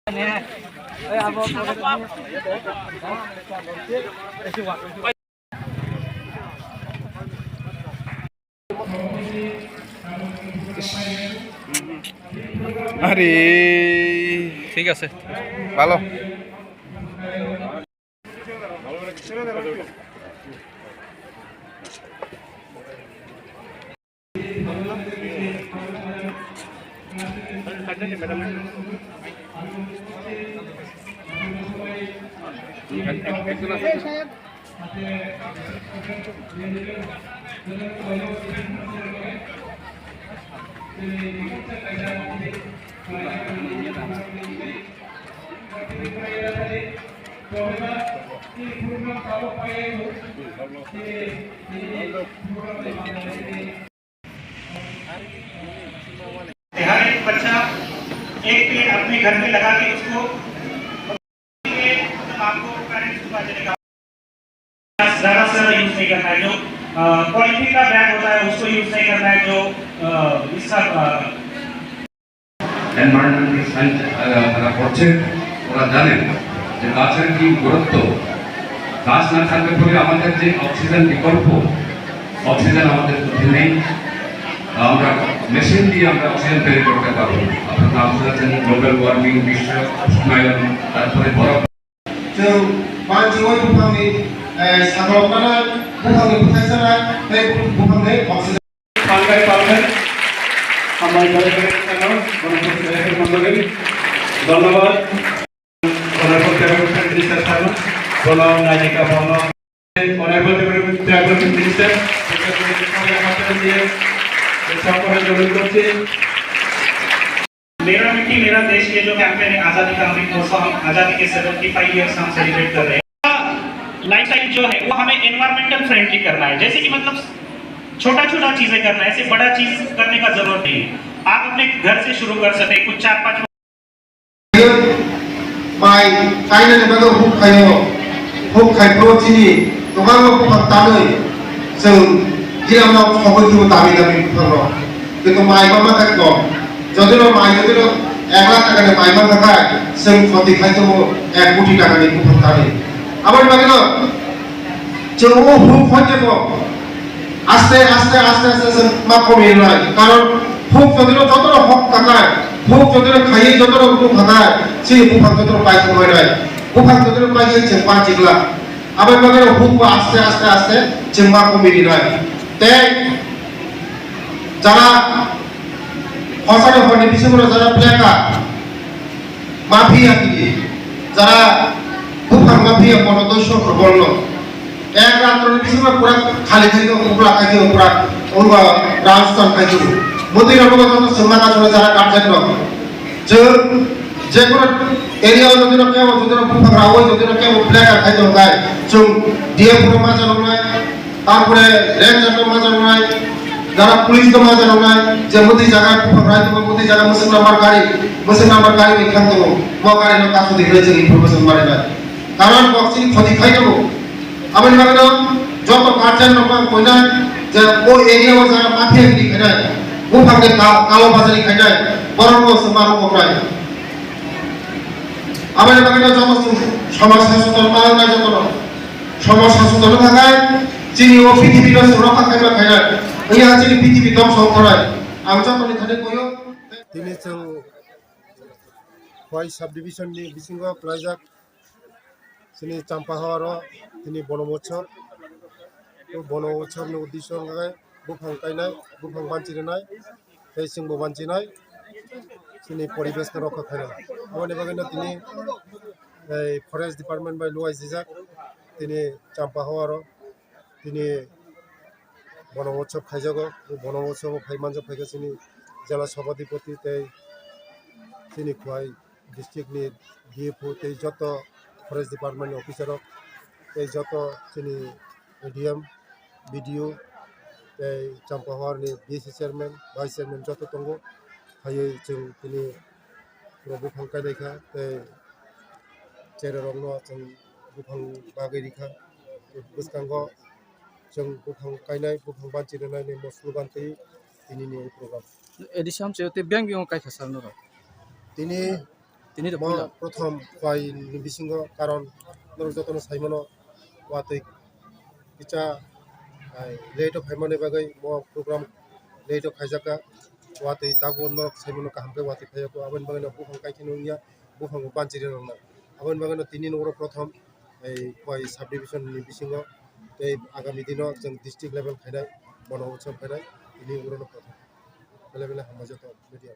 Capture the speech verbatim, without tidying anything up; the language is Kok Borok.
আরে, ঠিক আছে, ভালো। हर एक बच्चा एक पेड़ अपने घर पे लगा के उसको, मतलब, आपको पेरेंट्स को ज्यादा से ज्यादा यूज नहीं करना है। जो पॉलिथीन का बैग होता है, उसको यूज नहीं करना है। जो अ, इसका, अ, এনভায়রনমেন্টাল সায়েন্স, আহ, যারা পড়ছে, ওরা জানেন যে গাছের কি গুরুত্ব। গাছ না থাকলে পরে আমাদের যে অক্সিজেন বিকল্প, অক্সিজেন আমাদের মধ্যে নেই। আমরা মেশিন দিয়ে আমরা অক্সিজেন তৈরি করতে পারবো। আপনারা জানেন, গ্লোবাল ওয়ার্মিং, বিশ্ব উষ্ণায়ন, তারপরে বরফ। Chwng banchiwi buphangni, eh, sakoloknanai, buphangni bwthai chanai, tei buphangni oxygen. Palnai palnai. Hambai bai bai bai bai bai bai bai. Dhonnobad. Honorable Tribal Welfare Minister sir, bono naidika bono. Honorable Tribal Welfare Minister, मेरा मिट्टी मेरा देश के जो कैंपेन है, आजादी का अमृत महोत्सव, हम आजादी के सेवेंटी फ़ाइव ईयर्स हम सेलिब्रेट कर रहे हैं। लाइफस्टाइल जो है वो हमें एनवायरमेंटल फ्रेंडली करना है, जैसे कि मतलब छोटा छोटा चीजें करना है, ऐसे बड़ा चीज करने का जरूरत नहीं है। आप अपने घर से शुरू कर सकते हैं, कुछ चार पांच Mai kainani bagwi huk khaio, huk khai phuru chini kwbangma buphang tanwi chwng giramno sogwi phibo dami dami buphangrok. Kintu mai ma mankha kok. Jodi no mai, jodi no ek lakh taka ni mai mankha khai, chwng khoti khai tongo ek koti taka ni buphang tanwi. Aboni bagwi no chwng o huk hoite bo aste aste aste aste aste ma komi rinai. Karon huk jodi no joto no hok tanai, huk jodi no khaiwi joto no buphang tanai, chini buphang joto no pai thangwi nai. Buphang joto no pai khe chwng pa chikla. Aboni bagwi no huk bo aste aste aste chwng ma komi rinai. Tei jara hosani horni bisingo no jara pleka mafia kini, jara buphang mafia bono dosho khe bolno. Ek rantro ni bisingo pura khali khai do, pura khai do, pura ungo rajasthan khai do. Motwi rok joto chwng ma kaisa jara guardian rok. Chwng je kono area o jodi no kebo, jodi no buphang rawi, jodi no kebo pleka khai do khai. Chwng D F O no ma jano nai. Tarpore ranger no ma jano nai, jara police no ma jano nai, je motwi jaga buphang rai tongo, motwi jaga mwswk number gari, mwswk number gari bai thang tongo, bo gari no kasu di hinwi chwng information ma rinai. Karon bo chini khoti khai tongo. Aboni bagwi no joto guardian rok no ang koinai je o area o jara mafia giri khainai, buphang ni ka-, kalo bajari khainai, borok no se ma rok nai. Aboni bagwi no joto chwng somaj sasoton ma wngnai joto no. Somaj sasoton no thangkhe chini o prithibi no chwng rokha khaima khainai. Wngya chini prithibi dongso wngkha nai. Ang joto ni thani koyo. Tini chwng Khowai subdivision ni bisingo kwlaijak chini Champahao aro tini Bono Motsob. O Bono Motsob ni uddesyo wngkha khe buphang kainai, buphang banchi rwnai, tei chwngbo banchinai, chini poribesh no rokha khainai. Aboni bagwi no tini, eh, forest department bai luaijijak, tini Champahao aro tini Bono Motsob khaijago. Bono Motsob o phai manjak phaikha chini jela sabhapati tei chini Khowai district ni D F O tei joto forest department ni officer rok tei joto chini A D M, B D O tei Champahao ni D C chairman, vice chairman joto tongo. Phaiwi chwng tini buphang kainai kha tei cherai rok no chwng buphang bagwi rikha. Bwskango chwng buphang kainai, buphang banchi rwnai ni mo slogan twi tini ni program. A D C hamchwio tei biyang biyang kaikha sal norok. Tini Tini rok Mo puila. Prothom Khowai ni bisingo karon norok jotono saimano watwi kicha, ai, late o phaimani bagwi mo program late o khaijakha. Watwi tabuk norok saimano kaham khe watwi phaiya kho. Aboni bagwino buphang kaikheno wngya, buphang bo banchiri rokna. Aboni bagwino tini norok prothom ei Khowai subdivision ni bisingo tei agami dino chwng district level khainai, bono utsav khainai, tini orono prothom. Bele bele hambai joto media.